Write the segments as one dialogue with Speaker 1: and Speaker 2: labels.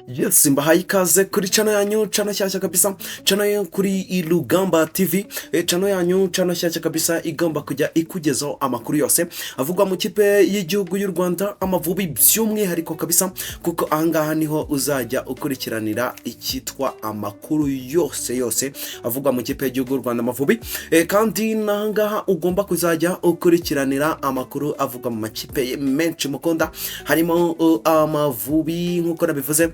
Speaker 1: Yes, mbahaye ikaze kuri channel yanyu, channel nshyashya kabisa, channel yo kuri Irugamba TV, channel yanyu, channel nshyashya kabisa igomba kujya ikugezaho amakuru yose avugwa mu kipe y'igihugu y'u Rwanda Amavubi by'umwihariko kabisa, kuko ahangaha niho uzajya ukurikiranira icyitwa amakuru yose yose avugwa mu kipe y'igihugu y'u Rwanda Amavubi. Kandi n'ahangaha ugomba kuzajya ukurikiranira amakuru avugwa mu makipe menshi mukunda, harimo Amavubi nk'uko nabivuze,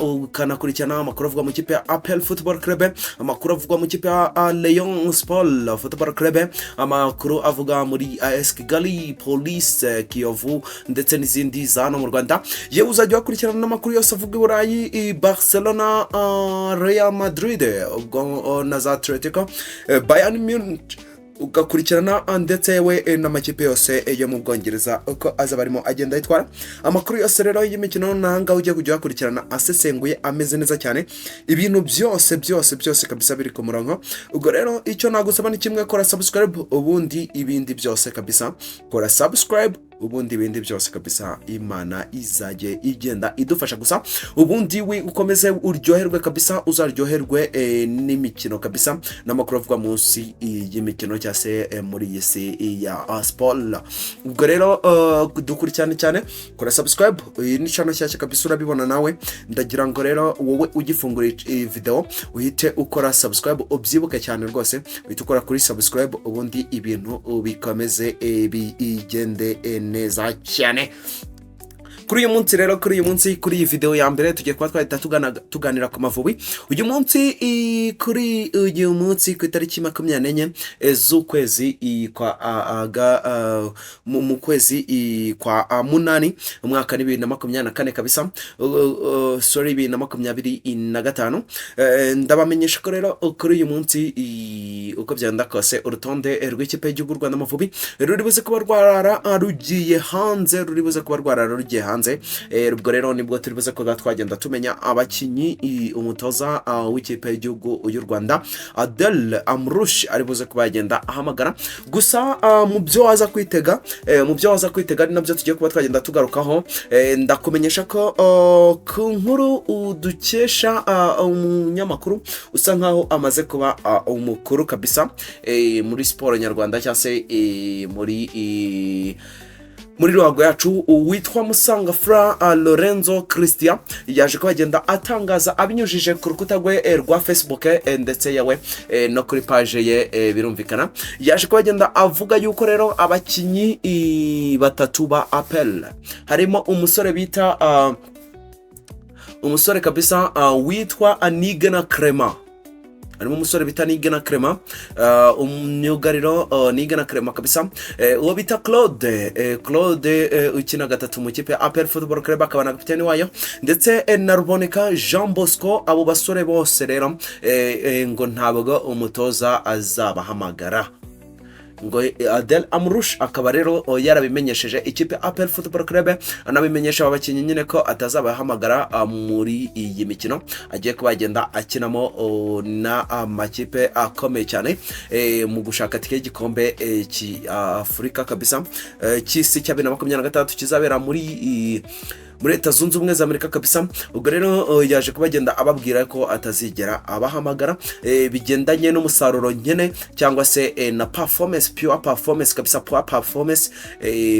Speaker 1: ukanakurikirana amakuru avugwa mu kipe ya APR Football Club, amakuru avugwa mu kipe ya Rayon Sport Football Club, amakuru avuga muri AS Kigali, Police, Kiyovu ndetse n'izindi za hano mu Rwanda. Yewe, uzajya wakurikirana n'amakuru yose avuga i Burayi, i Barcelona, Real Madrid, ubwo na za Atletico, Bayern Munich, ugakurikirana ndetse yewe n'amakipe yose yo mu Bwongereza uko azaba arimo agenda yitwara. Amakuru yose rero y'imikino nanga ugiye kujya uyakurikirana asesenguye, ameze neza cyane, ibintu byose byose byose kabisa biri ku murongo. Ubwo rero icyo nagusaba ni kimwe: kora subscribe, ubundi ibindi byose kabisa, kora subscribe, ubundi ibindi byose kabisa Imana izajye igenda idufasha gusa. Ubundi we ukomeze uryoherwe kabisa, uzaryoherwe n'imikino kabisa, n'amakuru avugwa munsi y'imikino cyangwa se muri iyi si ya siporo. Ubwo rero dukurikirane cyane, kora subscribe. Iyi ni channel nshyashya kabisa, urabibona nawe. Ndagira ngo rero wowe ugifungura iyi video uhite ukora subscribe, ubyibuke cyane rwose, uhite ukora kuri subscribe, ubundi ibintu bikomeze bigende neza cyane. Kuri uyu munsi rero, kuri uyu munsi, kuri iyi video ya mbere, tugiye kuba twahita tuganira ku Mavubi. Uyu munsi, kuri uyu munsi, ku itariki 24 z'ukwezi kwa mu kwezi kwa munani, umwaka ni 2024 kabisa, sorry, 2025. Ndabamenyesha ko rero kuri uyu munsi, uko byenda kose, urutonde rw'ikipe y'igihugu y'u Rwanda Amavubi ruri buze kuba rwarara rugiye hanze, ruri buze kuba rwarara rugiye hanze. Ubwo rero nibwo turi buze kuba twagenda tumenya abakinnyi umutoza w'ikipe y'igihugu y'u Rwanda Adel Amrouche ari buze kuba yagenda ahamagara. Gusa mu byo waza kwitega, mu byo waza kwitega ari nabyo tugiye kuba twagenda tugarukaho, ndakumenyesha ko ku nkuru dukesha umunyamakuru usa nkaho amaze kuba umukuru kabisa muri siporo nyarwanda cyangwa se muri ruhago yacu, witwa Musangafura Lorenzo Christian, yaje kuba agenda atangaza abinyujije ku rukuta rwe rwa Facebook, ndetse yewe no kuri page ye. Birumvikana, yaje kuba agenda avuga yuko rero abakinnyi batatu ba APR, harimo umusore bita umusore kabisa witwa Nigena Clement, harimo umusore bita Nigena Clement, umyugariro Nigena Clement kabisa, uwo bita Claude, Claude ukina gatatu mu kipe ya APR Football Club, akaba na kapiteni wayo, ndetse na Ruboneka Jean Bosco. Abo basore bose rero ngo ntabwo umutoza azabahamagara. Ngo Adel Amrouche akaba rero yarabimenyesheje ikipe APR Football Club, anabimenyesha aba bakinnyi nyine ko atazabahamagara muri iyi mikino agiye kuba yagenda akinamo n'amakipe akomeye cyane mu gushaka tike y'igikombe cy'Afurika kabisa, cy'isi cya 2026 kizabera muri Leta Zunze Ubumwe za Amerika kabisa. Ubwo rero yaje kuba agenda ababwira ko atazigera abahamagara, bigendanye n'umusaruro nkene cyangwa se na performance, pure performance kabisa, poor performance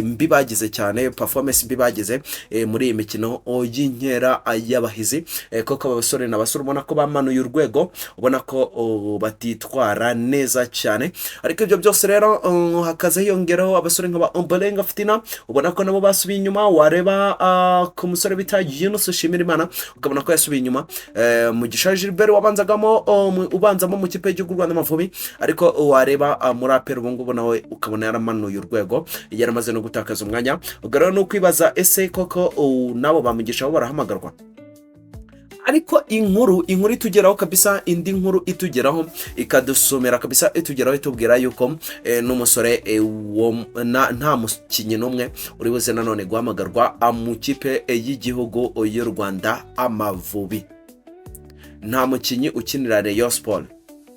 Speaker 1: mbi bagize cyane, performance mbi bagize muri iyi mikino y'inkera y'abahizi. Koko aba basore ni abasore ubona ko bamanuye urwego, ubona ko batitwara neza cyane. Ariko ibyo byose rero hakaza hiyongeraho abasore nka ba Ombolenga Fitina, ubona ko nabo basubiye inyuma. Wareba ku musore bita Yunus Shimirimana, ukabona ko yasubiye inyuma. Mugisha Gilbert wabanzagamo ubanzamo mu kipe y'igihugu Rwanda Amavubi, ariko wareba muri APR ubu ngubu nawe ukabona yaramanuye urwego, yaramaze no gutakaza umwanya. Ubwo rero ni ukwibaza: ese koko nabo ba Mugisha bo barahamagarwa? Ariko inkuru itugeraho kabisa, indi nkuru itugeraho ikadusomera kabisa, itugeraho itubwira yuko n'umusore nta mukinnyi n'umwe uri buze nanone guhamagarwa mu kipe y'igihugu y'u Rwanda Amavubi. Nta mukinnyi ukinira Rayon Sport.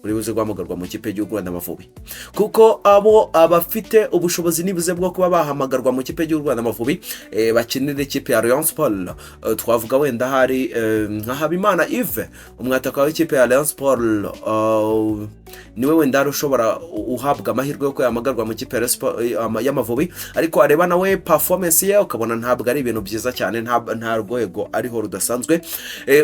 Speaker 1: Uri buze guhamagarwa mu kipe y'igihugu Rwanda Amavubi, kuko abo abafite ubushobozi nibuze bwo kuba bahamagarwa mu kipe y'igihugu Rwanda Amavubi bakinira ikipe ya Rayon Sport, twavuga wenda hari nka Habimana Yves, umwataka w'ikipe ya Rayon Sport, niwe wenda hari ushobora uhabwa amahirwe yo yahamagarwa mu kipe ya Rayon Sport, y'Amavubi. Ariko wareba nawe performance ye, ukabona ntabwo ari ibintu byiza cyane, nta rwego ariho rudasanzwe.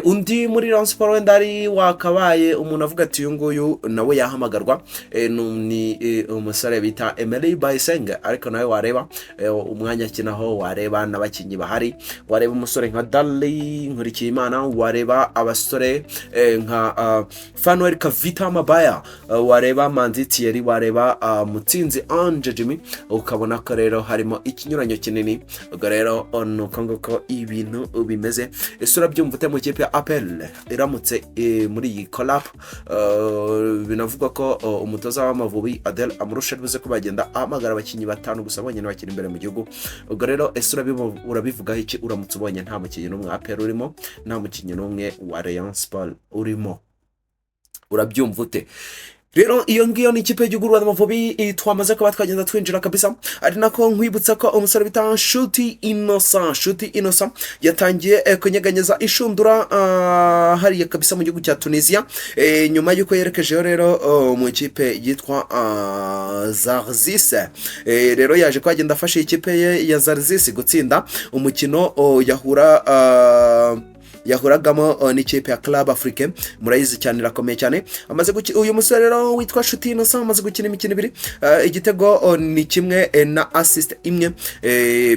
Speaker 1: Undi muri Rayon Sport wenda ari wakabaye umuntu avuga ati uyu nguyu nawe yahamagarwa, ni umusore bita Emery Bayisenge. Ariko nawe wareba umwanya akinaho, wareba n'abakinnyi bahari, wareba umusore nka Dali Nkurikiyimana, wareba abasore nka Fanuel Kavita Mabaya, wareba Manzi Thierry, wareba Mutsinzi Ange Jimmy, ukabona ko rero harimo ikinyuranyo kinini. Ubwo rero ni uko nguko ibintu bimeze. Ese urabyumva ute mu kipe ya APR iramutse muri iyi call-up? Binavugwa ko umutoza w'Amavubi Adel Amrouche buze ko bagenda ahamagara abakinnyi batanu gusa bonyine bakina imbere mu gihugu. Ubwo rero ese urabivugaho iki uramutse ubonye nta mukinnyi n'umwe wa APR urimo, nta mukinnyi n'umwe wa Rayon Sport urimo? Urabyumva ute? Rero iyo ngiyo ni ikipe y'igihugu Rwanda Amavubi. Twamaze kuba twagenda twinjira kabisa, ari nako nkwibutsa ko umusore bita Nshuti Innocent, Nshuti Innocent yatangiye kunyeganyeza inshundura hariya kabisa mu gihugu cya Tunisia, nyuma y'uko yerekejeho rero mu ikipe yitwa Zarzis. Rero yaje kuhagenda afasha ikipe ye ya Zarzis gutsinda umukino yahuragamo n'ikipe ya Club Africain. Murayizi cyane, irakomeye cyane. Amaze uyu musore rero witwa Nshuti Innocent amaze gukina imikino ibiri, igitego ni kimwe na assist imwe,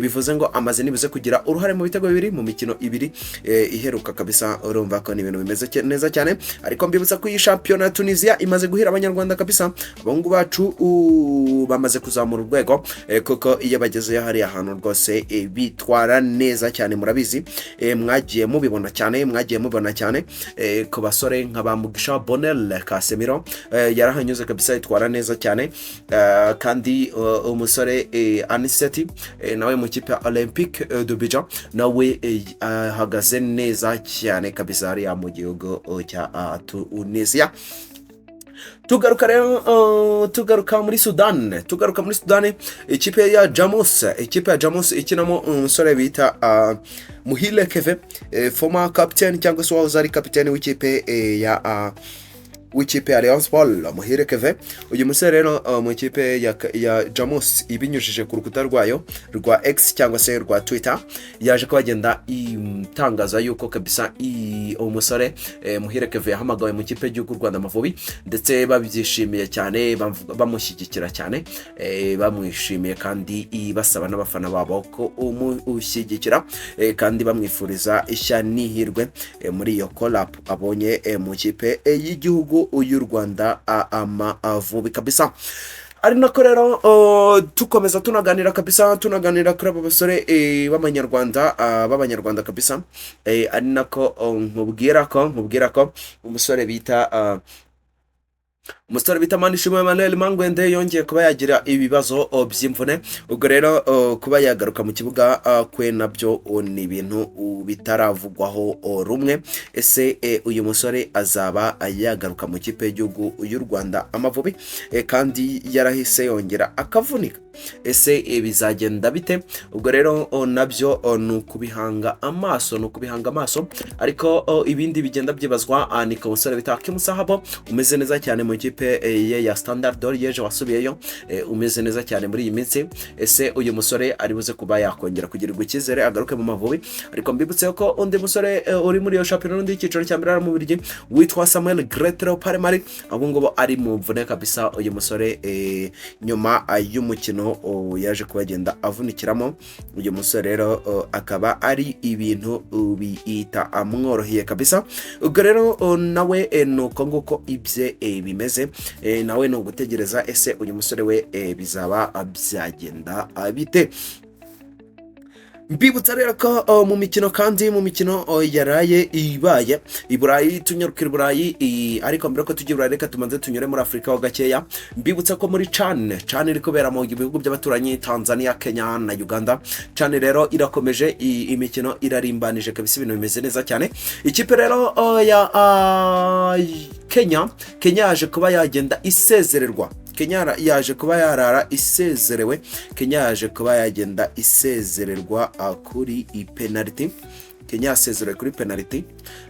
Speaker 1: bivuze ngo amaze nibuze kugira uruhare mu bitego bibiri mu mikino ibiri iheruka kabisa. Urumva ko ni ibintu bimeze neza cyane. Ariko mbibutsa ko iyi shampiyona ya Tunisia imaze guhira Abanyarwanda kabisa. Abahungu bacu bamaze kuzamura urwego, kuko iyo bagezeyo hariya hantu rwose bitwara neza cyane. Murabizi, mwagiye mubibona cyane, mwagiye mubibona cyane ku basore nka ba Mugisha Bonel Casemiro, yarahanyuze kabisa yitwara neza cyane. Kandi umusore Anicet nawe mu kipe ya Olympique d'Abidjan nawe ahagaze neza cyane kabisa hariya mu gihugu cya Tunisia. Tugaruka rero tugaruka muri Sudan, tugaruka muri Sudan, ikipe ya Jamus, ikipe ya Jamus ikinamo umusore bita Muhire Keve, former captain cyangwa se wahoze ari kapiteni w'ikipe ya w'ikipe ya Rayon Sport, Muhire Keve. Uyu musore rero mu ikipe ya Jamus, ibinyujije ku rukuta rwayo rwa X cyangwa se rwa Twitter, yaje kuba agenda itangaza yuko kabisa umusore Muhire Keve yahamagawe mu kipe y'igihugu Rwanda Amavubi, ndetse babyishimiye cyane, bamushyigikira cyane, bamwishimiye kandi basaba n'abafana babo ko umushyigikira, kandi bamwifuriza ishya n'ihirwe muri iyo call-up abonye mu kipe y'igihugu y'u Rwanda Amavubi kabisa. Ari nako rero tukomeza tunaganira kabisa, tunaganira kuri abo basore b'Abanyarwanda kabisa, ari nako nkubwira ko umusore bita Manishimwe Emmanuel Mangwende yongeye kuba yagira ibibazo by'imvune. Ubwo rero kuba yagaruka mu kibuga kwe nabyo ni ibintu bitaravugwaho rumwe. Ese uyu musore azaba yagaruka mu kipe y'igihugu y'u Rwanda Amavubi, kandi yarahise yongera akavunika? Ese bizagenda bite? Ubwo rero nabyo ni ukubihanga amaso, ni ukubihanga amaso. Ariko ibindi bigenda byibazwa ni ku musore bita Hakim Sahabo, umeze neza cyane mu ikipe ye ya Standard de Liège, wasubiyeyo, umeze neza cyane muri iyi minsi. Ese uyu musore ari buze kuba yakongera kugirirwa icyizere agaruke mu Mavubi? Ariko mbibutse ko undi musore uri muri iyo shampiyona n'undi y'icyiciro cya mbere mu Bubiligi witwa Samuel Gretero Paremari, ubu ngubu ari mu mvune kabisa. Uyu musore nyuma y'umukino yaje kuba agenda avunikiramo. Uyu musore rero akaba ari ibintu bita amworoheye kabisa. Ubwo rero nawe ni uko nguko ibye bimeze, nawe ni ugutegereza. Ese uyu musore we bizaba byagenda bite? Mbibutsa rero ko mu mikino, kandi mu mikino yaraye ibaye i Burayi, tunyarukira i Burayi, ariko mbere ko tujya i Burayi, reka tubanze tunyure muri Afurika ho gakeya. Mbibutsa ko muri CHAN iri kubera mu bihugu by'abaturanyi, Tanzania, Kenya na Uganda. CHAN rero irakomeje, imikino irarimbanije kabisa, ibintu bimeze neza cyane. Ikipe rero ya Kenya yaje kuba yagenda isezererwa. Kenya yaje kuba yarara isezerewe. Kenya yaje kuba yagenda isezererwa kuri penaliti. Kenya yasezerewe kuri penaliti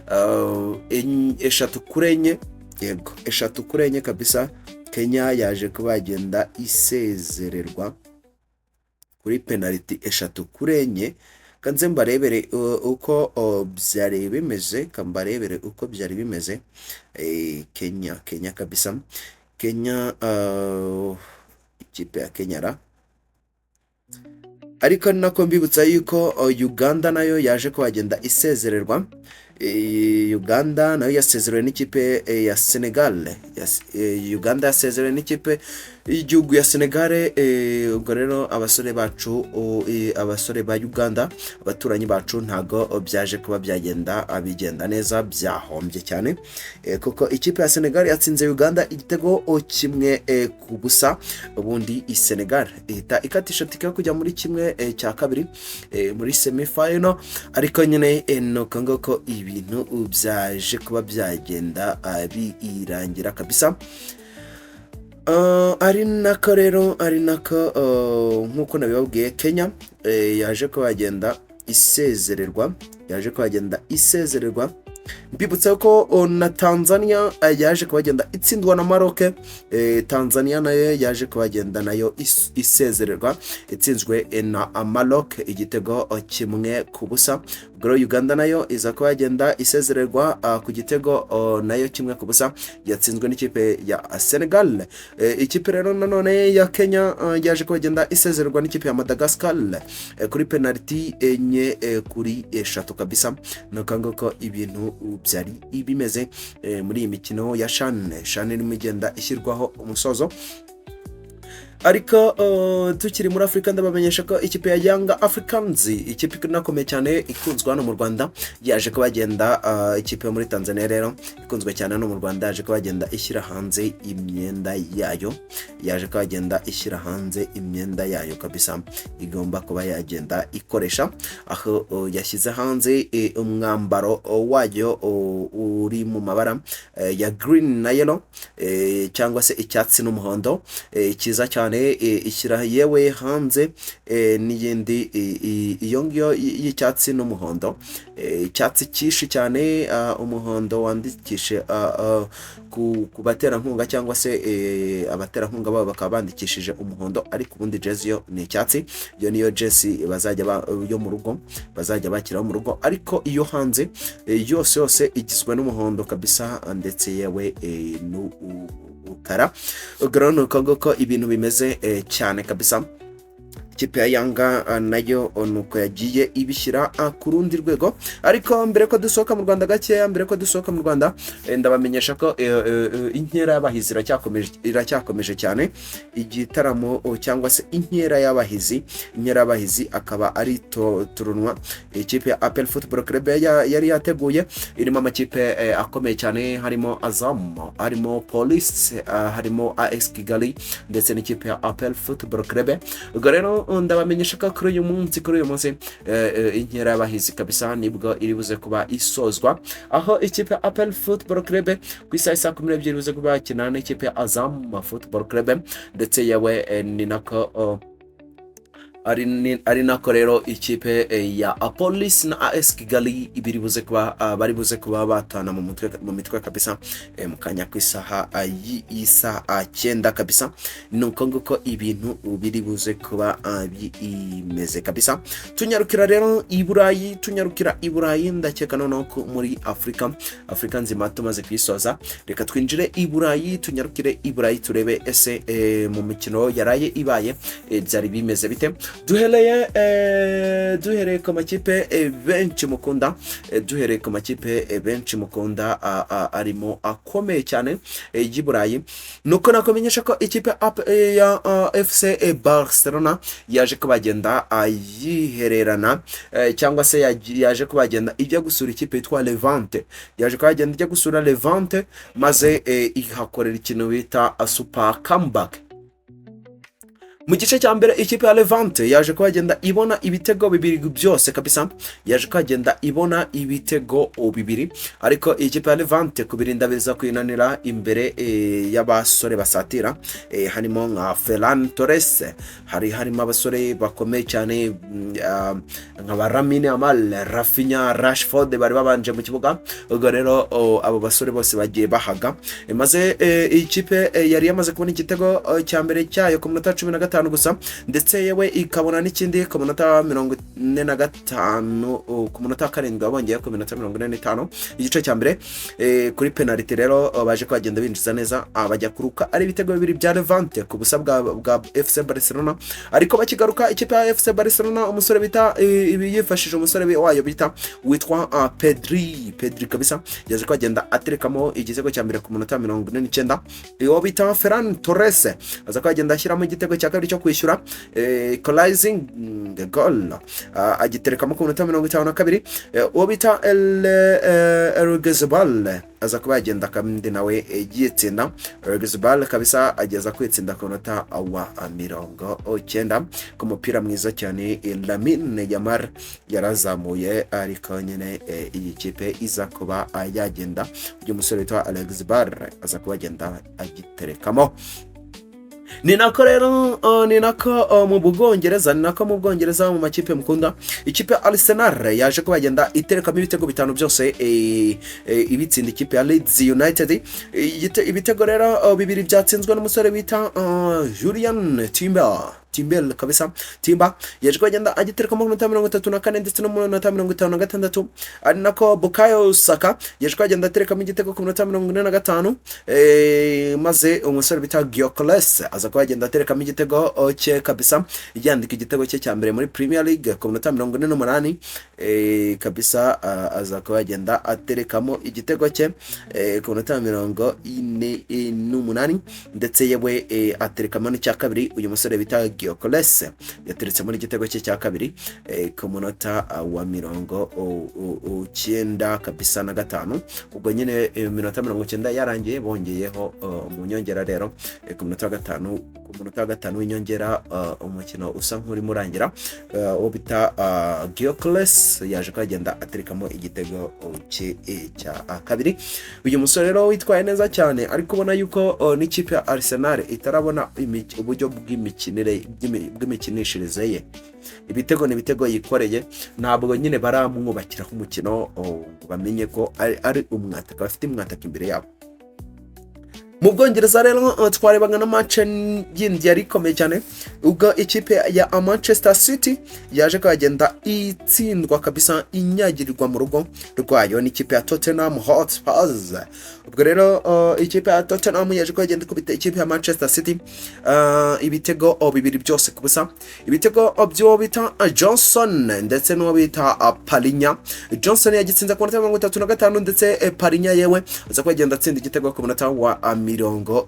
Speaker 1: 3-4. Yego, 3-4 kabisa. Kenya yaje kuba yagenda isezererwa kuri penaliti 3-4. Kanze mbarebere uko byari bimeze, kambarebere uko byari bimeze. Kenya kabisa, Kenya, ikipe ya Kenya ra. Ariko ni nako mbibutsa yuko Uganda nayo yaje kuhagenda isezererwa. Uganda nayo yasezerewe n'ikipe ya Senegal. Uganda yasezerewe n'ikipe y'igihugu ya Senegal. Ubwo rero abasore bacu, abasore ba Uganda, abaturanyi bacu, ntago byaje kuba byagenda bigenda neza, byahombye cyane, kuko ikipe ya Senegal yatsinze Uganda igitego 1-0. Ubundi i Senegal ihita ikatisha tike yo kujya muri 1/2, muri semi final. Ariko nyine nuko nguko ibintu byaje kuba byagenda birangira kabisa. Ari nako rero, ari nako nk'uko nabibabwiye, Kenya yaje kuba yagenda isezererwa, yaje kuba yagenda isezererwa. Mbibutsa ko na Tanzania yaje kuba yagenda itsindwa na Maroc. Tanzania nayo yaje kuba yagenda nayo isezererwa, itsinzwe na Maroc igitego 1-0. Ubwo rero Uganda nayo iza kuba yagenda isezererwa ku gitego nayo 1-0, yatsinzwe n'ikipe ya Senegal. Ikipe rero nanone ya Kenya yaje kuba yagenda isezererwa n'ikipe ya Madagascar kuri penaliti 4-3 kabisa. Nuko nguko ibintu byari bimeze muri iyi mikino ya CHAN. CHAN irimo igenda ishyirwaho umusozo. Ariko tukiri muri Afurika, ndabamenyesha ko ikipe ya Young Africans, ikipe inakomeye cyane ikunzwe hano mu Rwanda, yaje kuba yagenda ikipe yo muri Tanzania rero ikunzwe cyane hano mu Rwanda, yaje kuba yagenda ishyira hanze imyenda yayo, yaje kuba yagenda ishyira hanze imyenda yayo kabisa igomba kuba yagenda ikoresha, aho yashyize hanze umwambaro wayo uri mu mabara ya green na yellow, cyangwa se icyatsi n'umuhondo, cyiza cyane. Ishyira yewe hanze n'iyindi iyo ngiyo y'icyatsi n'umuhondo, icyatsi cyinshi cyane, umuhondo wandikishe ku baterankunga, cyangwa se abaterankunga babo bakaba bandikishije umuhondo, ariko ubundi jezi yo ni icyatsi. Iyo niyo jezi bazajya yo mu rugo bazajya bakiraho mu rugo, ariko iyo hanze yose yose igizwe n'umuhondo kabisa, ndetse yewe n'umukara. Ubwo rero ni uko nguko ibintu bimeze cyane kabisa. Ikipe ya Yanga nayo nuko yagiye ibishyira ku rundi rwego. Ariko mbere ko dusohoka mu Rwanda gakeya, mbere ko dusohoka mu Rwanda, ndabamenyesha ko inkera y'abahizi iracyakomeje, iracyakomeje cyane. Igitaramo cyangwa se inkera y'abahizi, inkera y'abahizi akaba ari tournoi ikipe ya APR Football Club yari yateguye, irimo amakipe akomeye cyane, harimo Azam, harimo Police, harimo AS Kigali ndetse n'ikipe ya APR Football Club. Ubwo rero ndabamenyesha ko kuri uyu munsi inkera y'abahizi kabisa nibwo iri buze kuba isozwa, aho ikipe ya APR Football Club ku isaha saa 12 buze kuba yakina n'ikipe ya Azam Football Club. Ndetse yewe ni nako ari nako rero ikipe ya Police na AS Kigali ibiri buze kuba bari buze kuba batana mu mitwe kabisa mu kanya ku isaha y'isaa 9 kabisa. Ni uko nguko ibintu biri buze kuba bimeze kabisa. Tunyarukira rero i Burayi, tunyarukira i Burayi. Ndakeka noneho ko muri Afurika nzima tumaze kuyisoza, reka twinjire i Burayi, tunyarukire i Burayi turebe ese mu mikino yaraye ibaye byari bimeze bite. Duhereye ku makipe benshi mukunda, duhereye ku makipe benshi mukunda arimo akomeye cyane y'i Burayi, nuko nakumenyesha ko ikipe ya FC Barcelona yaje kubagenda yihererana, cyangwa se yaje kubagenda ijya gusura ikipe yitwa Levante. Yaje kuhagenda ijya gusura Levante, maze ihakorera ikintu bita super comeback. Mu gice cya mbere, ikipe ya Levante yaje kuhagenda ibona ibitego bibiri byose kabisa. Yaje kuhagenda ibona ibitego bibiri, ariko ikipe ya Levante kubirinda biza kuyinanira imbere y'abasore basatira, harimo nka Ferran Torres, harimo abasore bakomeye cyane nka ba Lamine Yamal, Raphinha, Rashford bari babanje mu kibuga. Ubwo rero abo basore bose bagiye bahaga. Maze ikipe yari yamaze kubona igitego cya mbere cyayo ku minota 15 gusa, ndetse yewe ikabona n'ikindi ku minota 45, ku munota wa 7 babongeye ku minota 45 igice cya mbere. Kuri penaliti rero baje kuhagenda binjiza neza, bajya kuruka ari ibitego bibiri bya Levante ku busa bwa FC Barcelona. Ariko bakigaruka, ikipe ya FC Barcelona, umusore bita ibi yifashije umusore wayo bita witwa Pedri. Pedri kabisa yaje kuhagenda aterekamo igitego cya mbere ku munota 49. Uwo bita Ferran Torres aza kuhagenda ashyiramo igitego cya kabiri cyo kwishyura, equalizing goal, agiterekamo ku minota 52. Uwo bita Oyarzabal aza kuba yagenda kandi nawe yitsinda. Oyarzabal kabisa ageza kwitsinda ku munota wa 90 ku mupira mwiza cyane Lamine Yamal yarazamuye, ariko nyine iyi kipe iza kuba yagenda, uyu musore witwa Oyarzabal aza kuba agenda agiterekamo. Ni nako rero ni nako mu Bwongereza, ni nako mu Bwongereza, mu makipe mukunda, ikipe ya Arsenal yaje kuba yagenda iterekamo ibitego bitanu byose, ibitsinda ikipe ya Leeds United. Ibitego rero bibiri byatsinzwe n'umusore bita Julian Timber. Timber kabisa, Timber yaje kuba agenda agiterekamo mu minota 34 ndetse no mu minota 56. Ari nako Bukayo Saka yaje kuba agenda aterekamo igitego ku minota 45, maze umusore bita Gyökeres aza kuba agenda aterekamo igitego cye kabisa, yandika igitego cye cya mbere muri Premier League ku minota 48. Kabisa aza kuba agenda aterekamo igitego cye ku minota 48, ndetse yewe aterekamo n'icya kabiri. Uyu musore bita Gyökeres yateretsemo n'igitego cye cya kabiri ku munota wa 95 kabisa. Ubwo nyine iminota 90 yarangiye, bongeyeho mu nyongera rero ku munota wa gatanu, ku munota wa gatanu w'inyongera, umukino usa nk'urimo urangira, uwo bita Gyökeres yaje kuhagenda aterekamo igitego cye cya kabiri. Uyu musore rero witwaye neza cyane, ariko ubona yuko n'ikipe ya Arsenal itarabona uburyo bw'imikinire bw'imikinishirize ye. Ibitego ni ibitego yikoreye, ntabwo nyine baramwubakiraho umukino ngo bamenye ko ari umwataka, bafite umwataka imbere yabo. Mu Bwongereza rero twarebaga na match yindi yari ikomeye cyane, ubwo ikipe ya Manchester City yaje kuhagenda itsindwa kabisa, inyagirirwa mu rugo rwayo n'ikipe ya Tottenham Hotspurs. Ubwo rero ikipe ya Tottenham yaje kuhagenda ikubita ikipe ya Manchester City ibitego bibiri byose ku busa, ibitego by'uwo bita Johnson ndetse n'uwo bita Palhinha. Johnson yagitsinze ku minota 35, ndetse Palhinha yewe aza kuhagenda atsinda igitego ku munota wa 45. Ubwo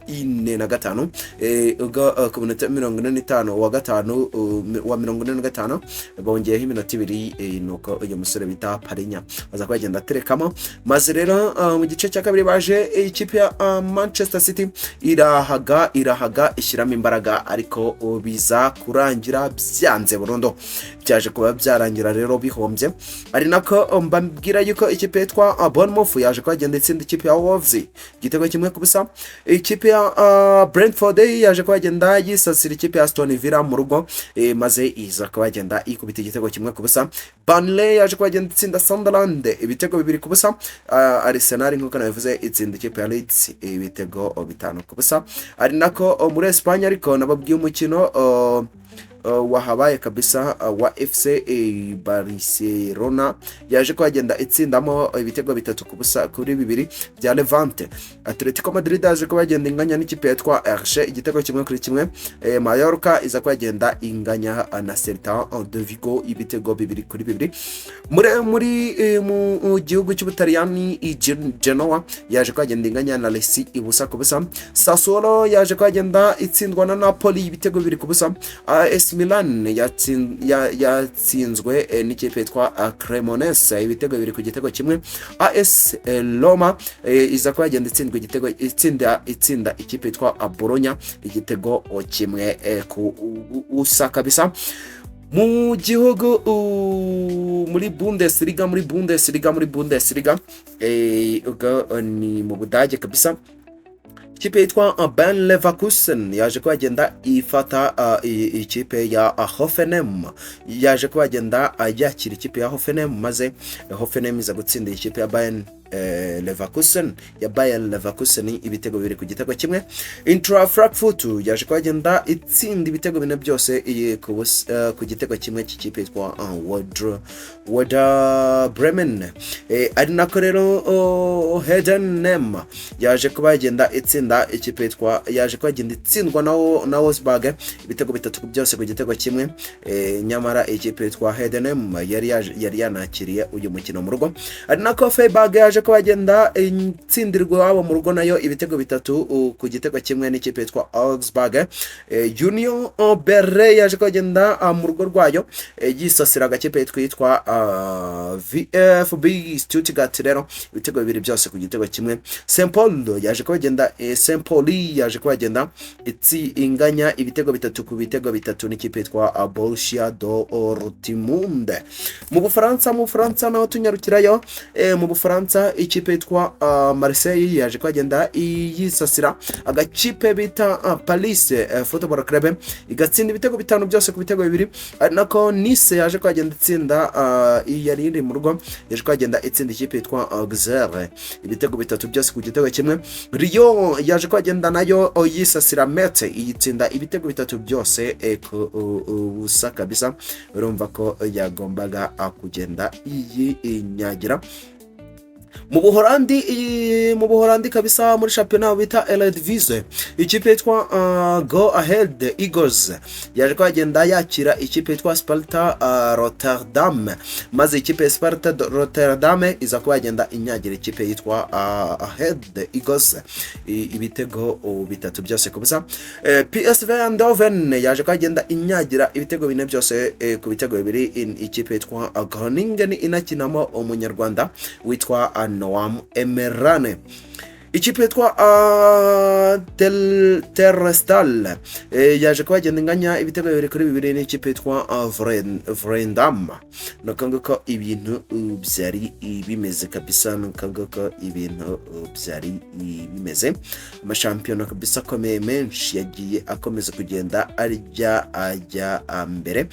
Speaker 1: ku minota 45 wa gatanu, wa 45 bongeyeho iminota 2, nuko uyu musore bita Palhinha aza kuba yagenda aterekamo. Maze rero mu gice cya kabiri baje ikipe ya Manchester City irahaga, irahaga, ishyiramo imbaraga, ariko biza kurangira byanze burundu. Byaje kuba byarangira rero bihombye. Ari nako mbabwira yuko ikipe yitwa Bournemouth yaje kuba yagenda itsinda ikipe ya Wolves igitego 1-0. Ikipe ya Brentford yaje kuba yagenda yisasira ikipe ya Aston Villa mu rugo, maze iza kuba yagenda ikubita igitego 1-0. Burnley yaje kuba yagenda itsinda Sunderland ibitego 2-0. Arsenal, nk'uko nabivuze, itsinda ikipe ya Leeds ibitego 5-0. Ari nako muri Espagne, ariko nababwiye umukino wahabaye kabisa wa FC Barcelona yaje kuhagenda itsindamo ibitego 3-2 bya Levante. Atletico Madrid yaje kuba yagenda inganya n'ikipe yitwa Elche igitego 1-1. Mallorca iza kuhagenda inganya na Celta de Vigo ibitego 2-2. Muri mu gihugu cy'Ubutaliyani, Genoa yaje kuhagenda inganya na Lecce 0-0. Sassuolo yaje kuhagenda itsindwa na Napoli ibitego 2-0. AS Milan yatsinzwe n'ikipe yitwa Cremonese ibitego 2-1. AS Roma iza kuba yagenda itsindwa igitego itsinda ikipe yitwa Bologna igitego 1-0 kabisa. Mu gihugu muri Bundesliga, ubwo ni mu Budage kabisa, ikipe yitwa Bayer Leverkusen yaje kuba yagenda ifata ikipe ya Hoffenheim, yaje kuba yagenda yakira ikipe ya Hoffenheim, maze Hoffenheim iza gutsinda ikipe ya Bayer Leverkusen ibitego 2-1. Eintracht Frankfurt yaje kuba yagenda itsinda ibitego 4 byose ku gitego kimwe cy'ikipe yitwa Werder Bremen. Ari nako rero Heidenheim yaje kuba yagenda itsinda ikipe yitwa, yaje kuba yagenda itsindwa na Wolfsburg ibitego 3 byose ku gitego kimwe. Nyamara ikipe yitwa Heidenheim yari yanakiriye uyu mukino mu rugo. Ari nako Freiburg yaje kuba yagenda itsindirwa iwabo mu rugo nayo ibitego 3-1 n'ikipe yitwa Augsburg. Union Berlin yaje kuba yagenda mu rugo rwayo yisasira agakipe yitwa VfB Stuttgart rero ibitego 2 byose ku gitego kimwe. St Paul yaje kuba yagenda St Pauli yaje kuba yagenda inganya ibitego 3-3 n'ikipe yitwa Borussia Dortmund. Mu Bufaransa naho tunyarukirayo, mu Bufaransa ikipe yitwa Marseille yaje kuba yagenda yisasira agakipe bita Paris Football Club, igatsinda ibitego 5 byose ku bitego 2. Ari nako Nice yaje kuba yagenda itsinda, yari iri mu rugo, yaje kuba yagenda itsinda ikipe yitwa Auxerre ibitego 3 byose ku gitego kimwe. Lyon yaje kuba yagenda nayo yisasira Metz, iyitsinda ibitego 3 byose ku busa kabisa. Urumva ko yagombaga kugenda iyinyagira. Mu Buholandi kabisa, muri shampiyona bita Eredivisie, ikipe yitwa Go Ahead Eagles yaje kuba yagenda yakira ikipe yitwa Sparta Rotterdam, maze ikipe ya Sparta Rotterdam iza kuba yagenda inyagira ikipe yitwa Ahead Eagles ibitego 3 byose ku busa. PSV Eindhoven yaje kuba yagenda inyagira ibitego 4 byose ku bitego 2 ikipe yitwa Groningen inakinamo umunyarwanda witwa Noam Emerane. Ikipe yitwa Terrestal yaje kuba yagenda inganya ibitego 2-2 n'ikipe yitwa Volendam. Nuko nguko ibintu byari bimeze kabisa, nuko nguko ibintu byari bimeze. Amashampiyona kabisa akomeye menshi yagiye akomeza kugenda arya ajya mbere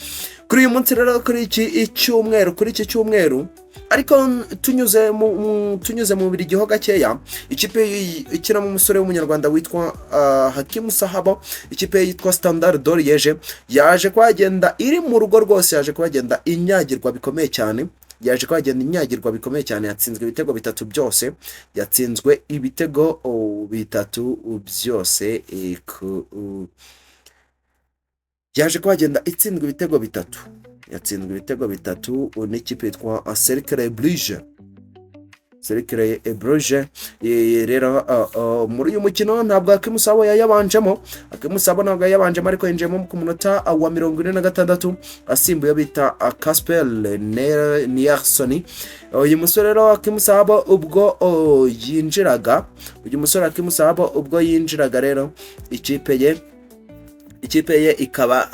Speaker 1: kuri uyu munsi rero, kuri iki cyumweru. Ariko tunyuze mu Bubiligi ho gakeya, ikipe ikinamo umusore w'umunyarwanda witwa Hakimu Sahabo, ikipe yitwa Standard de Liège yaje kuhagenda iri mu rugo rwose, yaje kuhagenda inyagirwa bikomeye cyane, yaje kuhagenda inyagirwa bikomeye cyane. Yatsinzwe ibitego 3 byose, yatsinzwe ibitego 3 byose, yaje kuhagenda itsindwa ibitego 3, yatsinzwe ibitego 3 n'ikipe yitwa Cercle Brugge, Cercle Brugge. Rero muri uyu mukino ntabwo Hakimu Sahabo yayabanjemo, Hakimu Sahabo ntabwo yayabanjemo, ariko yinjiyemo ku munota wa 46 asimbuye bita Casper Nilsson. Uyu musore rero Hakimu Sahabo ubwo yinjiraga, uyu musore Hakimu Sahabo ubwo yinjiraga rero, ikipe ye ikaba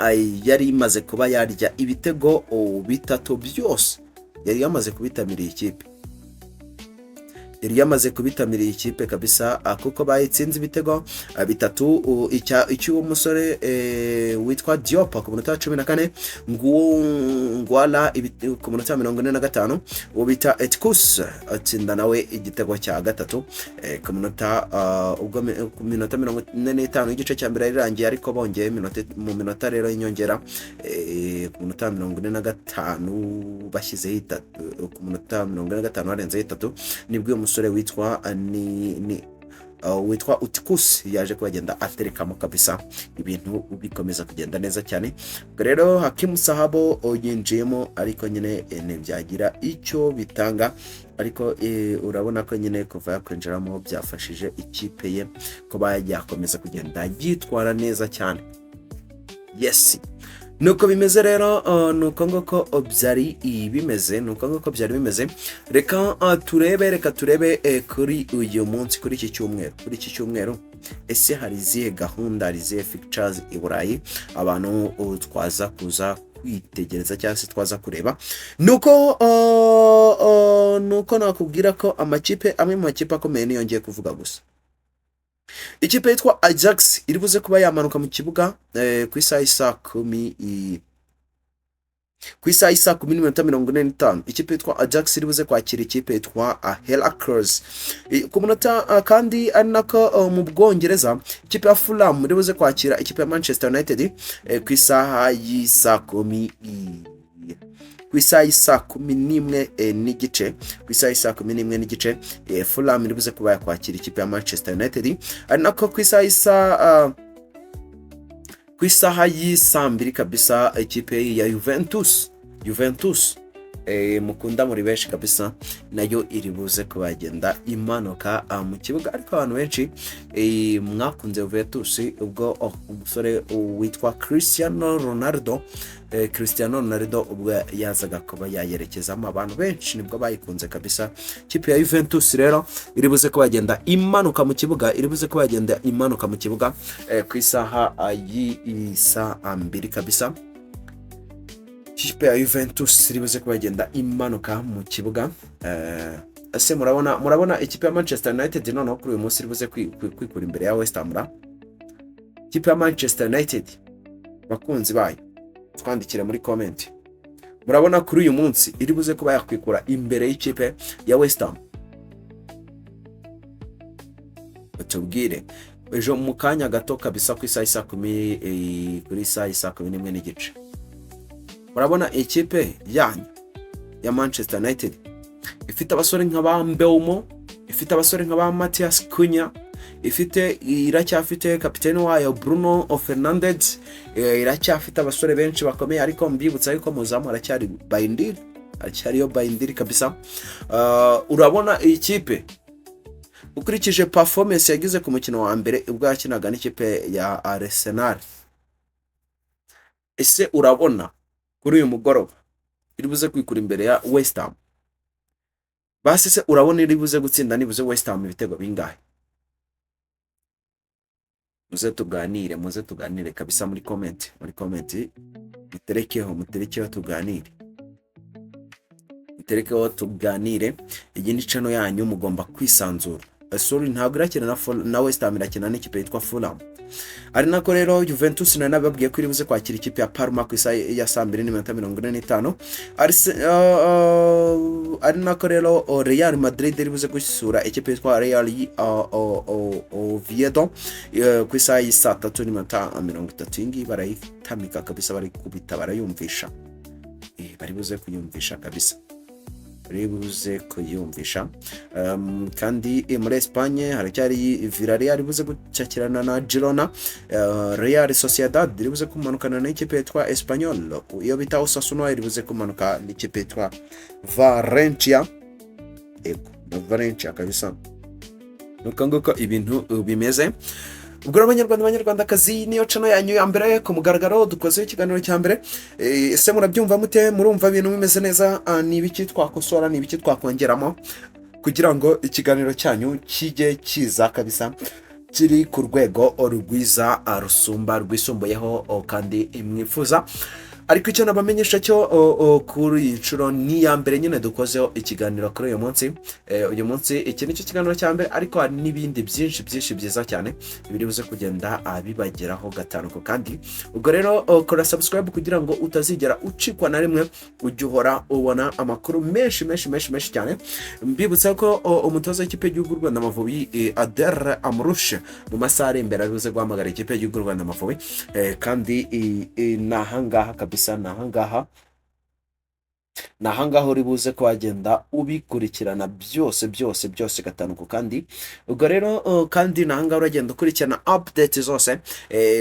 Speaker 1: yari imaze kuba yarya ibitego 3 byose, yari yamaze kubitamira iyi kipe. Yari yamaze kubitamira iyi kipe kabisa, kuko bayitsinze ibitego bitatu, icy'uwo musore witwa Diop ku munota wa 14, nguwo Ngwala ku munota wa 45, uwo bita Etikus atsinda nawe igitego cya gatatu ku munota ubwo ku minota 45 y'igice cya mbere yarirangiye, ariko bongeye mu minota rero y'inyongera, ku munota wa 45 bashyizeho itatu, ku munota 45 harenzeho itatu, nibwo uyu musore witwa ni witwa Utikus yaje kuba aterekamo kabisa, ibintu bikomeza kugenda neza cyane. Ubwo rero Hakimu Sahabo yinjiyemo, ariko nyine ntibyagira icyo bitanga, ariko urabona ko nyine kuva yakwinjiramo byafashije ikipe ye kuba yakomeza kugenda yitwara neza cyane. Yes, nuko bimeze rero, nuko nguko byari bimeze, nuko nguko byari bimeze. Reka turebe, reka turebe kuri uyu munsi, kuri iki cyumweru, kuri iki cyumweru ese hari izihe gahunda, hari izihe fixtures i Burayi abantu twaza kuza kwitegereza cyangwa se twaza kureba? Nuko nakubwira ko amakipe, amwe mu makipe akomeye niyo ngiye kuvuga gusa. Ikipe yitwa Ajax iri buze kuba yamanuka mu kibuga ku isaha y'isaa 10:45. Ikipe yitwa Ajax iri buze kwakira ikipe yitwa Heracles ku munota kandi ari nako mu Bwongereza ikipe ya Fulham iri buze kwakira ikipe ya Manchester United ku isaha y'isaa 11 n'igice. Ku isaha y'isaa 11 n'igice Fulham iri buze kuba yakwakira ikipe ya Manchester United, ari nako ku isaha y'isaa 2 kabisa ikipe ya Juventus mukunda muri benshi kabisa, nayo iri buze kuba yagenda imanuka mu kibuga. Ariko abantu benshi mwakunze Juventus ubwo umusore witwa Cristiano Ronaldo ubwo yazaga kuba yayerekezamo, abantu benshi nibwo bayikunze kabisa. Ikipe ya Juventus rero iri buze kuba yagenda imanuka mu kibuga, iri buze kuba yagenda imanuka mu kibuga ku isaha y'isaa 2 kabisa. Ikipe ya Juventus iri buze kuba yagenda imanuka mu kibuga. Ese murabona ikipe ya Manchester United noneho kuri uyu munsi iri buze kwikura imbere ya West Ham ra? Ikipe ya Manchester United, bakunzi bayo, twandikire muri comment, murabona kuri uyu munsi iri buze kuba yakwikura imbere y'ikipe ya West Ham? Tubwire ejo mu kanya gato kabisa ku isaha y'isaa kumi, kuri isaha y'isaa 11 n'igice. Murabona ikipe yanyu ya Manchester United ifite abasore nka ba Mbeumo, ifite abasore nka ba Matheus Cunha, iracyafite kapiteni wayo Bruno Fernandes, iracyafite abasore benshi bakomeye, ariko mbibutsa yuko muzamu aracyari Bayindir, aracyariyo Bayindir kabisa. Urabona iyi kipe ukurikije performance yagize ku mukino wa mbere ubwo yakinaga n'ikipe ya Arsenal, ese urabona kuri uyu mugoroba iri buze kwikura imbere ya West Ham? Basi se urabona iri buze gutsinda nibuze West Ham ibitego bingahe? Muze tuganire, muze tuganire kabisa muri comment, muri comment muterekeho, muterekeho tuganire, muterekeho tuganire. Iyi ni channel yanyu, mugomba kwisanzura. Sorry, ntabwo irakina na West Ham, irakina n'ikipe yitwa Fulham. Ari nako rero Juventus nayo nababwiye ko iri buze kwakira ikipe ya Parma ku isaha ya saa 2:45. Ari nako rero Real Madrid iri buze gusura ikipe yitwa Real Oviedo ku isaha y'isaa 3:30. Iyi ngiyi barayitamika kabisa, barikubita, barayumvisha. Bari buze kuyumvisha kabisa, bari buze kuyumvisha. Kandi muri Espagne haracyari Villarreal buze gucakirana na Girona, Real Sociedad iri buze kumanukana n'ikipe yitwa Espanyol, iyo bita Osasuna iri buze kumanuka n'ikipe yitwa Valencia. Ego, na Valencia kabisa. Nuko nguko ibintu bimeze. Ubwo rero abanyarwanda, abanyarwandakazi, niyo channel yanyu ya mbere ku mugaragaro dukozeho ikiganiro cya mbere. Ese murabyumva mute? Murumva ibintu bimeze neza? Ni ibiki twakosora, ni ibiki twakongeramo kugira ngo ikiganiro cyanyu kijye kiza kabisa kiri ku rwego rwiza, rusumba rwisumbuyeho kandi mwifuza? Ariko icyo nabamenyesha cyo kuri iyi nshuro ni iya mbere nyine dukozeho ikiganiro kuri uyu munsi. Uyu munsi iki nicyo kiganiro cya mbere, ariko hari n'ibindi byinshi byinshi byiza cyane biri buze kugenda bibageraho gatanu ku kandi. Ubwo rero kora subscribe kugira ngo utazigera ucikwa na rimwe, ujye uhora ubona amakuru menshi menshi menshi menshi cyane. Mbibutsa ko umutoza w'ikipe y'igihugu y'u Rwanda Amavubi, Adel Amrouche, mu masaha ari imbere ari buze guhamagara ikipe y'igihugu y'u Rwanda Amavubi. Kandi ni ahangaha kabisa, ni ahangaha uri buze ko wagenda ubikurikirana byose byose byose gatanu ku kandi. Ubwo rero kandi ni ahangaha uragenda ukurikirana update zose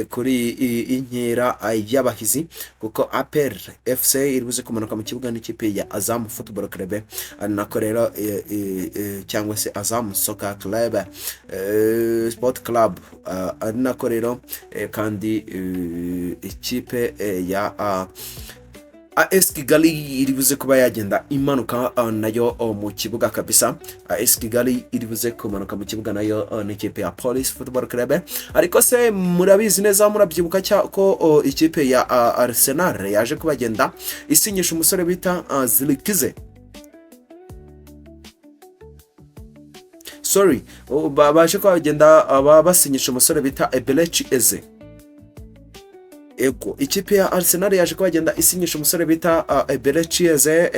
Speaker 1: kuri inkera y'abahizi, kuko APR FC iri buze kumanuka mu kibuga n'ikipe ya Azam Football Club, ari nako rero cyangwa se Azam Soccer Club, Sport Club, ari nako rero kandi ikipe ya AS Kigali iri buze kuba yagenda imanuka nayo mu kibuga kabisa. AS Kigali iri buze kumanuka mu kibuga nayo n'ikipe ya Police Football Club. Ariko se murabizi neza, murabyibuka ko ikipe ya Arsenal yaje kubagenda isinyisha umusore bita Zirkzee, sorry, baje kuba bagenda basinyisha umusore bita Eberechi Eze. Ego, ikipe ya Arsenal yaje kuba yagenda isinyisha umusore bita Eberechi Eze.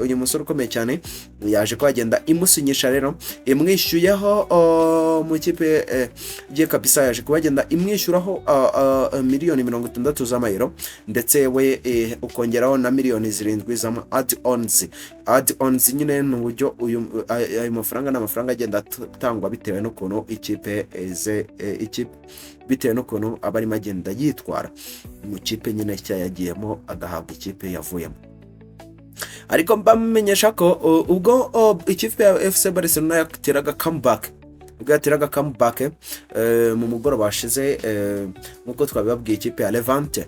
Speaker 1: Uyu musore ukomeye cyane yaje kuba yagenda imusinyisha rero, imwishyuyeho mu ikipe ye kabisa. Yaje kuba yagenda imwishyuraho miliyoni 60 z'amayero, ndetse we ukongeraho na miliyoni 7 z'ama add-ons. Add-ons nyine ni uburyo uyu ayo mafaranga ni amafaranga agenda atangwa bitewe n'ukuntu ikipe ze ikipe, bitewe n'ukuntu aba arimo agenda yitwara mu kipe nyine nshya yagiyemo, agahabwa ikipe yavuyemo. Ariko mbamenyesha ko ubwo ikipe ya FC Barcelona yateraga comeback, ubwo yateraga comeback mu mugoroba washize, nk'uko twabibabwiye, ikipe ya Levante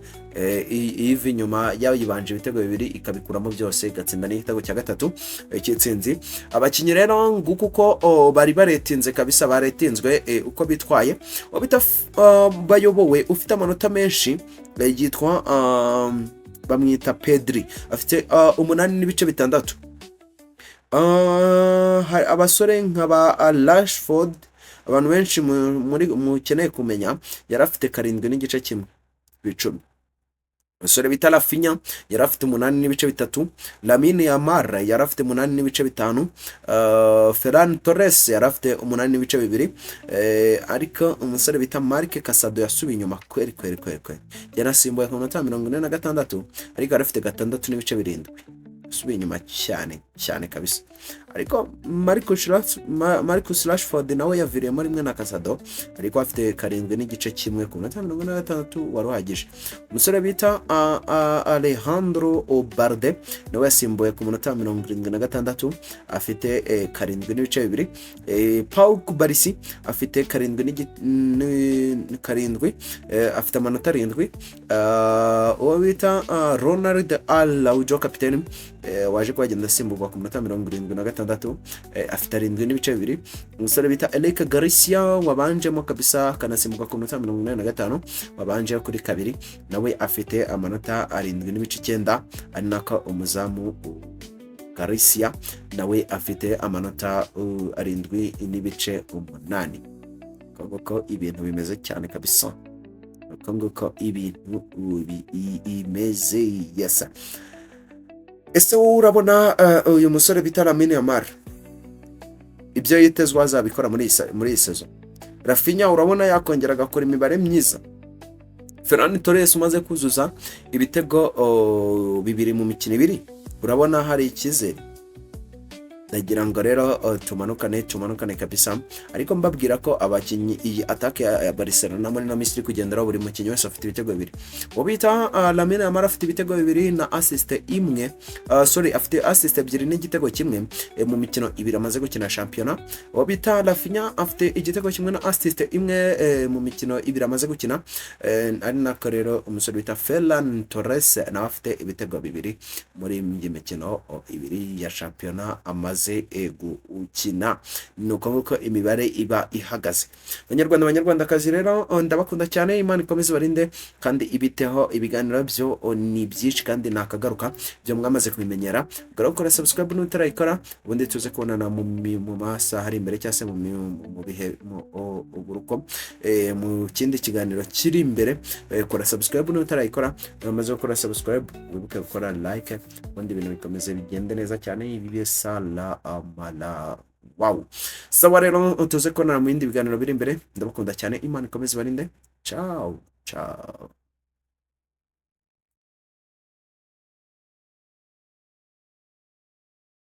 Speaker 1: iva inyuma yayibanje ibitego bibiri, ikabikuramo byose, igatsinda n'igitego cya gatatu cy'itsinzi. Abakinnyi rero nguko uko bari baretinze kabisa, baretinzwe uko bitwaye. Uwo bita bayobowe ufite amanota menshi yitwa bamwita Pedri, afite 8.6. Hari abasore nka ba Rashford, abantu benshi muri mukeneye kumenya, yari afite 7.5 ku icumi. Umusore bita Raphinha yari afite 8.3. Lamine Yamal yari afite 8.5. Ferran Torres yari afite 8.2. Ariko umusore bita Marc Casado yasubiye inyuma kweri kweri kweri kweri, yarasimbuye ku minota 46, ariko yari afite 6.7. Yasubiye inyuma cyane cyane kabisa. Ariko Marcus Rashford nawe yaviriyemo rimwe na Casado, ariko afite 7.1 ku minota 46 wari uhagije. Umusore bita Alejandro Balde nawe yasimbuye ku minota 76, afite 7.2. Pau Cubarsi afite karindwi karindwi, afite amanota 7. Uwo bita Ronald Araujo, kapiteni, waje kuba agenda asimburwa ku minota 76, afite 7.2. Umusore bita Eric Garcia wabanjemo kabisa akanasimburwa ku minota 85, wabanje kuri kabiri, nawe afite amanota 7.9, ari nako umuzamu Garcia nawe afite amanota 7.8. Uko nguko ibintu bimeze cyane kabisa, uko nguko ibintu bimeze. Yes, ese wowe urabona uyu musore bita Lamine Yamal ibyo yitezwe azabikora muri iyi saison? Raphinha urabona yakongera agakora imibare myiza? Ferran Torres umaze kuzuza ibitego 2 mu mikino 2, urabona hari icyizere? Ndagira ngo rero tumanukane, tumanukane kabisa. Ariko mbabwira ko abakinnyi, iyi attaque ya Barcelona muri ino minsi iri kugenderaho, buri mukinnyi wese afite ibitego 2. Uwo bita Lamine Yamal afite ibitego 2 na assist 1, sorry, afite assist 2 n'igitego 1 mu mikino 2 amaze gukina shampiyona. Uwo bita Raphinha afite igitego 1 na assist 1 mu mikino 2 amaze gukina, ari nako rero umusore bita Ferran Torres nawe afite ibitego 2 muri iyi mikino 2 ya shampiyona amaze. yamaze gukina. Ni uko nguko imibare iba ihagaze. Banyarwanda, banyarwandakazi rero, ndabakunda cyane. Imana ikomeze ibarinde kandi ibiteho. Ibiganiro byo ni byinshi kandi nakagaruka, byo mwamaze kubimenyera. Ubwo rero kora subscribe n'utarayikora, ubundi tuze kubonana mu masaha ari imbere, cyangwa se mu bihe uburuko mu kindi kiganiro kiri imbere. Kora subscribe n'utarayikora. Wamaze gukora subscribe, wibuke gukora like, ubundi ibintu bikomeze bigende neza cyane. Ibi bisala amala wow. Sawa rero, tuze kubonana mu bindi biganiro biri imbere. Ndabakunda cyane, Imana ikomeze ibarinde. Ciao ciao.